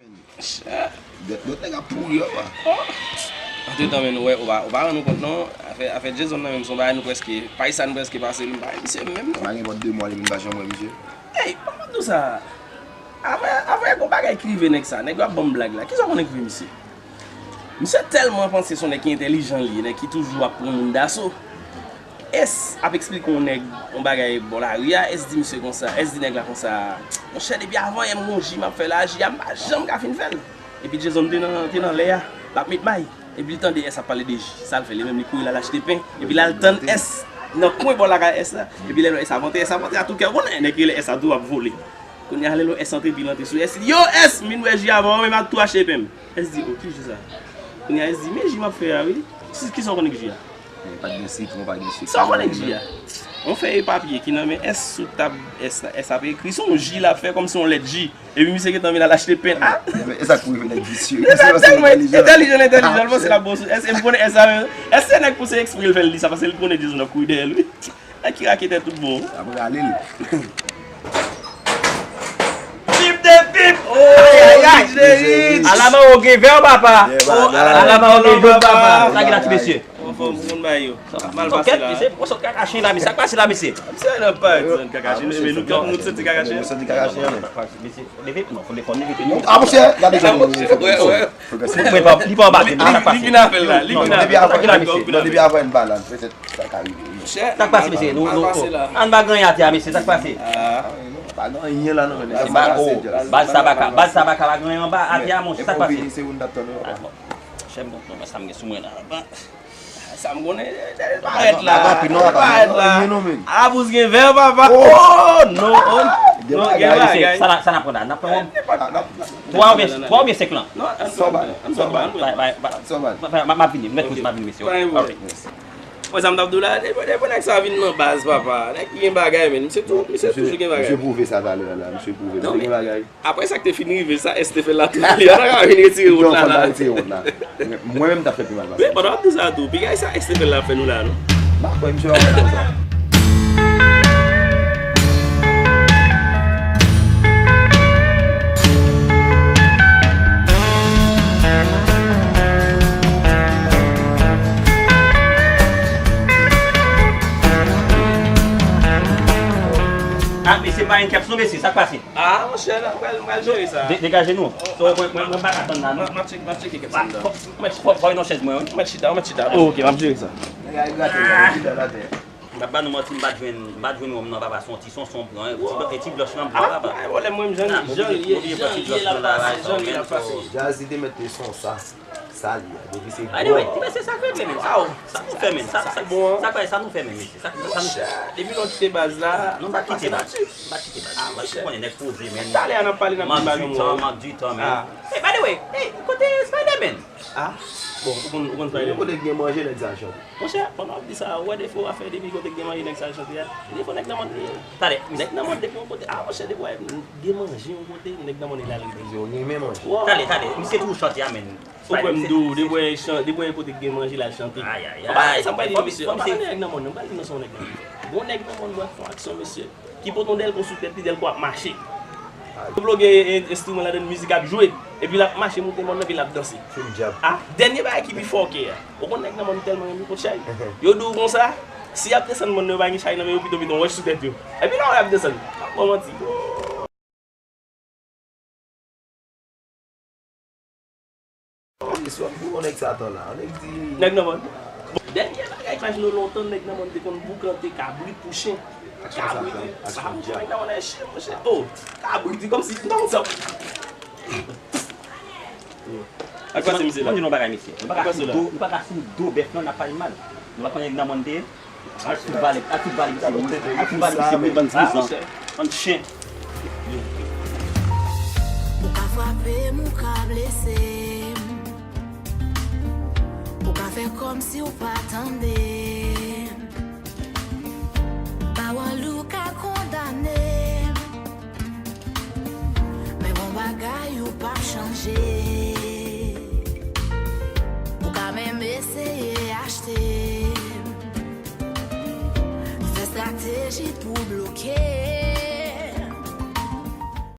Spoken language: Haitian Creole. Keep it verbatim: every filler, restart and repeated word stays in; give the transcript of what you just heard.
Dòt, dòt nèg ap pouri, papa. Antretan, men, ou wè, ou pa, ou pa rann ou kont, non. Afè, afè Jason nan menm, se yon bagay nou prèske, pay sa nou prèske pase, li pa misye menm, non. Pa gen pòt de mwa, li vin pa janm wè misye. Ey, kòman m di w sa? Avè, avè, gon bagay ki rive nèg sa, nèg yo ap ban m blag la. Kisa w konnen ki rive misye? Misye tèlman panse se yon nèg ki entèlijan li ye, nèg ki toujou ap pran moun daso. S ap eksplike yon nèg yon bagay bò lari a, S di misye konsa, S di nèg la konsa, monchè, depi avan yè m gon ji m ap fè la, ji a m pa janm ka fin fè l. Epi Jason te nan, te nan lè a, l ap met may. Epi li tande S ap pale de ji, sa l fè, li menm li kouri l al achte pen, epi l al tann S nan kwen bò lakay S la, epi lè l wè S ap antre, S ap antre a tou kè, ou konnen nèg ki rele S a tou ap vole. Kounye a lè l wè S antre, epi l antre sou S, li di, yo S, m vin bwè ji avan, mwen menm m ap tou achte pen m. S di, o, ki ji sa? Kounye a S di, men ji m ap fè a wi. Si, kisa w konnen k ji a? Men pa t gen sitwon, pa t gen sik. Sa w konnen k ji a? Yon fèy papye ki nan men S sou tab S la, S ap ekri, se yon ji l ap fè kòmsi yon lèt ji. Epi misye gentan vin al achte pen. Ah! Men e sa k pou rive nèg visye. Misye tèlman entèlijan, entèlijan, li panse l ap bon sou S, e m konnen S la menm. S se nèg pouse eksprè l fè l di sa, paske l konnen Jason ap kouri dèyè l wi. Nèg ki raketè tout bon. Ap rale l. Pip de pip! Ay, ay, ay! Ala Mawo gen vè, papa! Ala Mawo gen vè, papa! Sa gen la, ti mesye? Anfòm, moun bay yo. Mal pase la. Mesye, mwen sot kaka chen la, mesye. Sa k pase la, mesye? Misye nan pa di kaka chen, men nou tout moun santi kaka chen. Nou santi kaka chen, men. Mesye, leve, non, fò leve, fò leve tèt nou. Ah, monchè, gade jan nou fè. Mwen pa, li pa anba tèt mwen, sa k pase? Li vin avè l la, li vin avè l. Depi avan, non, depi avan yon balan, petèt sa ka rive. Sa k pase, mesye? Nou, nou, ann ba granyen atè a, mesye, sa k pase? Pa gen anyen la, non, men. Baz Tabaka, baz Tabaka pa gen anyen anba atè a, monchè, sa k pase? Chèf, bon, non, sa m gen sou mwen la. Sa m konnen, parèt la. Parèt la. Abous gen vè, papa. Oh, non, oh, non, gen bagay. Sa n ap pran la, n ap pran twa oubyen, twa oubyen senk lan. Non, ann pran, ann pran, ann pran. M ap vini, m ap vini, mesye. Mwen, sa m t ap di w la, depi, depi nèg sa vin nan baz, papa. Nèg ki gen bagay, men. Misye tou, misye toujou gen bagay. Misye pwouve sa talè a la, misye pwouve. Misye gen bagay. Apre sa k te fin rive, sa S te fè l la tou, li pa ta ka vin retire wont la la. Mwen menm, m t ap fè pi mal pase. Men pandan w ap di sa tou, piga sa S te fè l la ap fè nou la, non? M pa kwè misye pa fè konsa. Ah, mesye, pa gen kèps non, mesye, sa k pase? Ah, monchè, m pral, m pral jere sa. De-, degaje nou. So, mwen, mwen, mwen pa ka tann la, non. M ap tcheke, m ap tcheke kèps la. Fò, fò, fò, fò yon chèz mwen, wi. Mèt chita, mèt chita. Oh, ok, m ap jere sa. Nèg a grate, nèg a grate. M ap ba nou manti, m pa t jwenn, m pa t jwenn wonm nan, papa, se yon ti sonson m pran, e ti blanch lan m pran, papa. Ah, pa gen pwoblèm, mwen, jan, jan l ye, jan l ye la, pase, jan l ye la, pase. Jazz, li te mèt te son sa. Sa li a, depi se bon. Anyway, ti mesye, sa k regle, men. Sa, sa nou fè, men. Sa, sa, sa, sa nou fè, men, mesye. Sa, sa nou fè. Depi nou kite baz la, nou pa kite baz. Nou pa kite baz. Ah, monchè. Ou konnen nèg poze, men. Talè a n ap pale, n ap di mal yon mo. Mank di tan, mank di tan, men. Ah. Hey, by the way, hey, kote Spider-Man? Ah, bon, ou konn, ou konn Spider-Man. Kote k gen manje, nèg sa chante. Monchè, pandan w ap di sa, ou wè defo afè depi kote k gen manje, nèg sa chante a. Defo nèg nan mòn li ye. Talè. Nèg nan mòn depi yon kote. Ah, monchè, depi w wè gen manje yon kote, nèg nan mòn li la, li gen manje. Talè, talè. Misye toujou chante a, men. Ou kwè m di w, depi w wè chan-, depi w wè kote k gen manje la, l chante. Ay, ay, ay. Anba, sa m pral di nou, mesye, anba nèg nan mòn nan, m pral di nou se yon nèg nan mòn. Gon nèg nan mòn, bwa, fè yon aksyon, mesye, ki pote yon dèlko sou tèt li, dèlko ap mache. Yo ploge, e, enstriman ladann, mizik ap jwe, epi l ap mache moute mòn nan, epi l ap danse. Ah, dènye bagay ki pi fòkè a. Ou konn nèg nan mòn tèlman renmen kot chay. Yo di w konsa, si y ap desann mòn nan, yo pa gen chay nan men yo, pito mete yon wòch sou tèt yo. Epi lè w wè y ap desann, m ap ba w manti. Nèg nan mòn. Dènye bagay k fè nou lontan, nèg nan mòn te konn boukante kabrit pou chen. Kabrit, nèg nan mòn chen, monchè. Oh, kabrit, di kòmsi, non, sa. Ak pase, misye la. Mwen di nou yon bagay, mesye. Nou pa ka sou do, nou pa ka sou do bèf lan, n ap pale mal. Nou pa konnen nèg nan mòn te ye. Al fout vale, al fout vale misye, al fout vale misye, wi, bann vouzan, bann chen. Ou ka frape m, ou ka blese m, ou ka fè kòmsi w pa tande m. Pawòl ou ka kondane m, men gon bagay ou p ap chanje. Ou ka menm eseye achte m, fè estrateji pou bloke.